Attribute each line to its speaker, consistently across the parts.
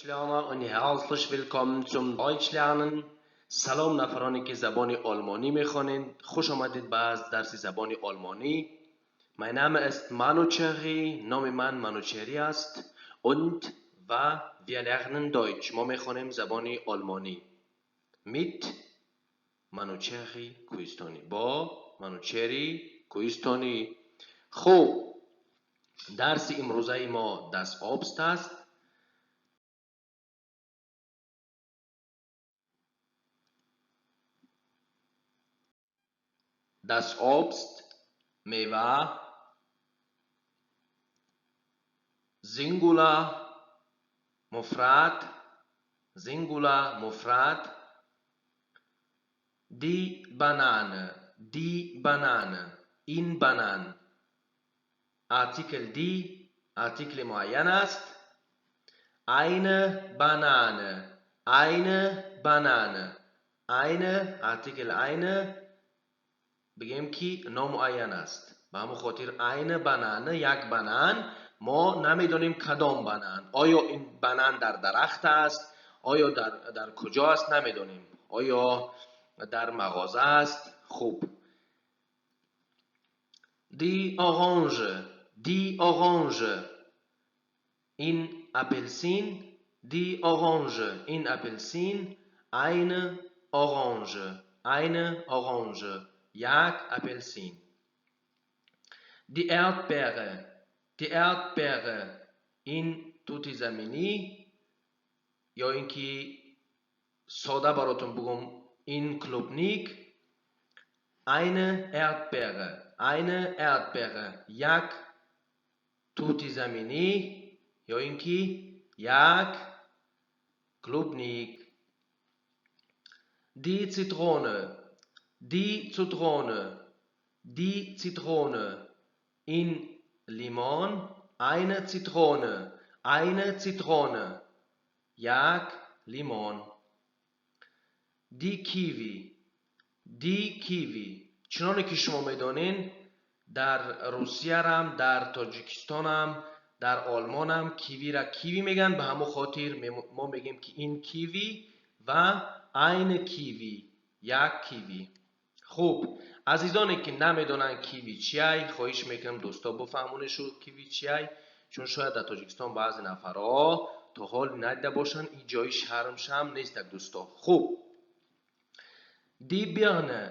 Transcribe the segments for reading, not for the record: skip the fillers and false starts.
Speaker 1: Deutschlerner und herzlich willkommen zum Deutschlernen. Салом нафароне ки забони олмонӣ мехонед. Хуш омадед ба дарси забони олмонӣ. Mein Name ist Manucheri, номи ман Манучери аст. Und ва wir lernen Deutsch. Мо мехонем забони олмонӣ. Mit Манучери Кӯҳистонӣ. Бо Манучери Кӯҳистонӣ. Хуб, дарси имрӯзаи мо Das Obst аст. Das Obst, мева, Singular, муфрад, Singular, муфрад, die Banane, die Banane, ин банан. Artikel die, артикли муайян аст. Eine Banane, eine Banane, eine, Artikel eine, бигем ки номуайян аст. Ба ҳамон хотир eine Banane, як банан, мо намедонем кадом банан. Оё ин банан дар дарахт аст, оё дар куҷо аст, намедонем. Оё дар мағоза аст. Хуб. Die Orange, die Orange, ин апелсин, die Orange, ин апелсин, eine Orange, eine Orange, як апелсин. Die Erdbeere, die Erdbeere, ин тути заминӣ ё ин ки сода баротон бугум ин клубник, eine Erdbeere, eine Erdbeere, як тути заминӣ ё ин ки як клубник. Die Zitrone, die Zitrone, die Zitrone, ин лимон, eine Zitrone, eine Zitrone, як лимон. Die Kiwi, die Kiwi. Чуноне ки шумо медонед, дар Русиярам, дар Тоҷикистонам, дар Олмонам кивира киви мегӯянд. Ба ҳамон хотир мо мегӯем ки ин киви ва eine Kiwi, як киви. Хуб, азизоне ки намедонанд киви чиай, хоҳиш мекунам дӯсто бифаҳмонешу киви чиай, чун шояд дар Тоҷикистон баъзе нафарҳо то ҳол надида бошанд, ин ҷои шармшам нестак дӯсто. Хуб, die Birne,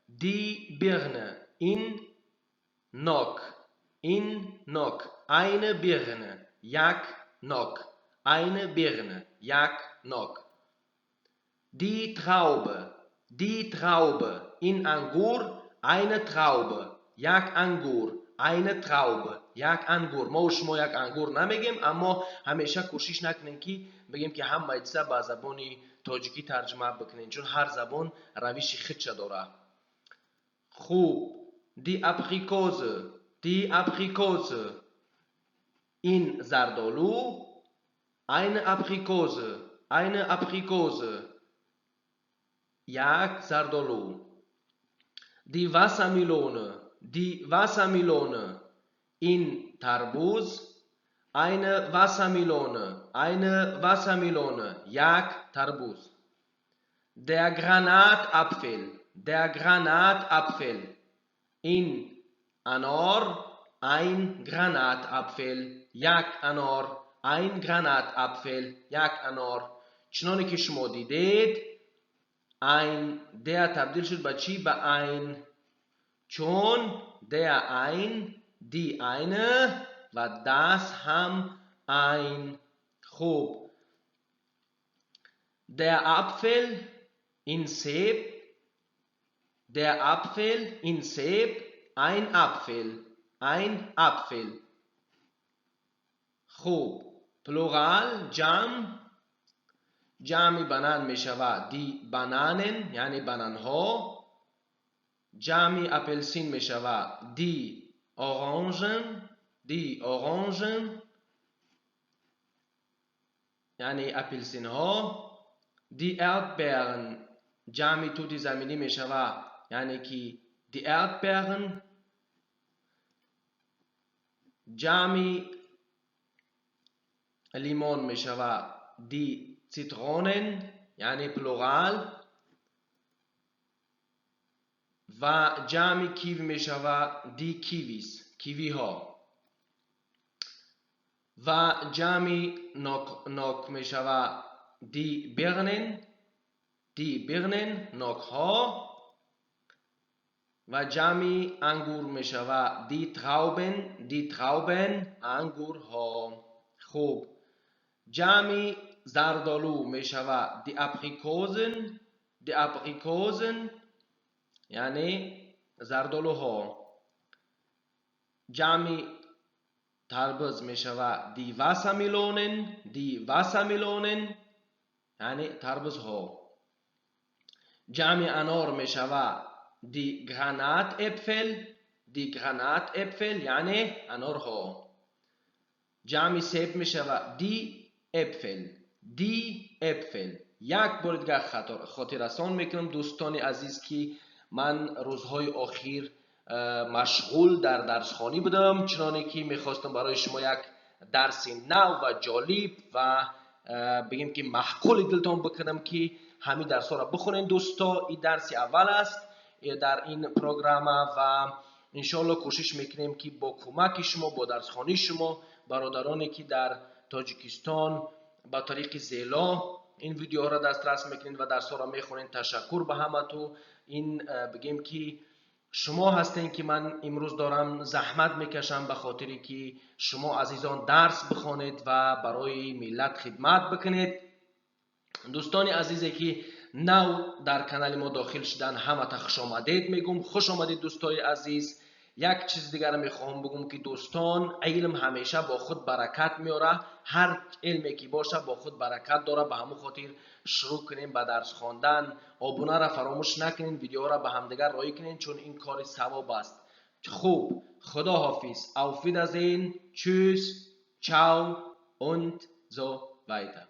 Speaker 1: die Birne, ин нок, ин нок, eine Birne, як нок, eine Birne, як нок. Die Traube, die Traube, ин ангур, eine Traube, як ангур, eine Traube, як ангур. Мо шумо як ангур намегем, аммо ҳамеша кӯшиш накунем ки бигем ки ҳамаи чиза ба забони тоҷикӣ тарҷума бикунем, чун ҳар забон равиши худша дорад. Хуб, die Aprikose, die Aprikose, ин зардолу, eine Aprikose, eine Aprikose, як зардолу. Die Wassermelone, die Wassermelone, ин тарбуз, eine Wassermelone, eine Wassermelone, як тарбуз. Der Granatapfel, der Granatapfel, ин анор, ein Granatapfel, як анор, ein Granatapfel, як анор. Чуноне ки шумо дидед, ein der табдил шуд ба чӣ? Ба ein. Чун der ein, die eine ва das ҳам ein. Хуб, der Apfel ин себ, der Apfel ин себ, ein Apfel, ein Apfel. Хуб, Plural, ҷамъ, ҷамъи банан мешавад die Bananen, яъне бананҳо. Ҷамъи апелсин мешавад die Orangen, die Orangen, яъне апелсинҳо. Die Erdbeeren, ҷамъи тути заминӣ мешавад, яъне ки die Erdbeeren. Ҷамъи лимон мешавад die Zitronen, яъне Plural, ва ҷамъи киви мешавад die Kiwis, кивиҳо. Ва ҷамъи нок мешавад die Birnen, die Birnen, нокҳо. Ва ҷамъи ангур мешавад die Trauben, die Trauben, ангурҳо. Хуб, ҷамъи зардолу мешавад die Aprikosen, die Aprikosen, яъне зардолуҳо. Ҷамъи тарбуз мешавад die Wassermelonen, die Wassermelonen, яъне тарбузҳо. Ҷамъи анор мешавад die Granatäpfel, die Granatäpfel, яъне анорҳо. Ҷамъи себ мешавад die Äpfel, die Äpfel. Як бори дигар хотиррасон мекунам, дӯстони азиз, ки ман рӯзҳои охир машғул дар дарсхонӣ будам, чуноне ки мехостам барои шумо як дарси нав ва ҷолиб ва бигем ки маъқули дилтон бикунам, ки ҳамин дарсҳоро бихонед, дӯсто. Ин дарси аввал аст дар ин программа ва иншоалло кӯшиш мекунем, ки бо кӯмаки шумо, бо дарсхонии шумо, бародароне ки дар Тоҷикистон ба тариқи Зело ин видеоҳоро дастрас мекунед ва дарсҳоро мехонед, ташаккур ба ҳамату. Ин бигем ки шумо ҳастем, ки ман имрӯз дорам заҳмат мекашам ба хотире ки шумо азизон дарс бихонед ва барои миллат хидмат бикунед. Дӯстони азизе ки нав дар канали мо дохил шудан, ҳамата хушомадед мегӯм. Хуш омадед, дӯстои азиз. Як чиз дигарро мехоҳам бигӯм, ки дӯстон, илм ҳамеша бо худ баракат меорад. Ҳар илме ки боша, бо худ баракат дорад. Ба ҳамон хотир шурӯъ кунем ба дарс хондан. Обунаро фаромӯш накунед, видеоро ба ҳамдигар роҳӣ кунед, чун ин кори савоб аст. Хуб, худо ҳофиз, auf Wiedersehen, tschüss, ciao und so weiter.